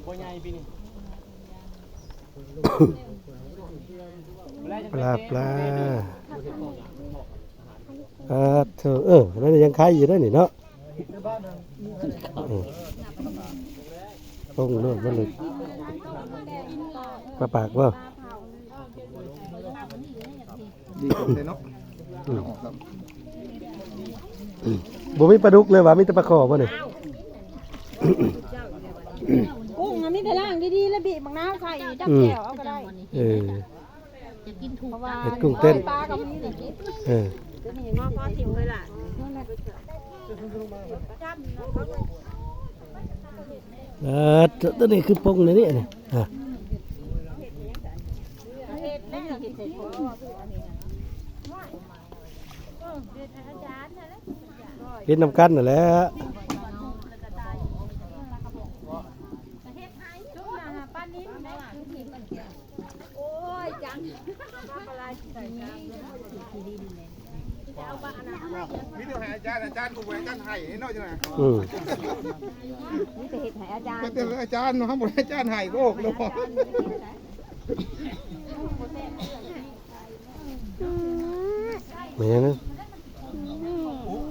ປາ ປາ ອາ ໂທ້ ເອີ ນັ້ນຍັງໄຄຢູ່ເດ້ນີ້ເນາະ. ເອີ ລົງໂລດ ມັນເລີຍ ປາປາກບໍ່? ດີເນາະ. ອືມ ບໍ່ມີປາດຸກເລີຍຫວາ? ມີແຕ່ປາຄໍ່ບໍ່ນີ້? ກຸ້ງມັນມີແຕ່ລ້າງດີໆ ແລ້ວບີບບັກນາວໃສ່ ຈັບແຈ່ວເອົາກໍໄດ້. ເອີ ເຮັດກຸ້ງເຕັ້ນ ເອີ ເອີ ຕົວນີ້ຄືປົງໃນນີ້ ອາ ເຮັດນຳກັນຫັ້ນແຫຼະ. ມີແຕ່ໃຫ້ອາຈານ ອາຈານ ອາຈານບໍ່ໃຫ້ອາຈານໃຫ້ເນາະ. ອືມ ມີແຕ່ເຮັດໃຫ້ອາຈານ ມີແຕ່ອາຈານເນາະ ບໍ່ໃຫ້ອາຈານໃຫ້ ໂອ້ໂຫ.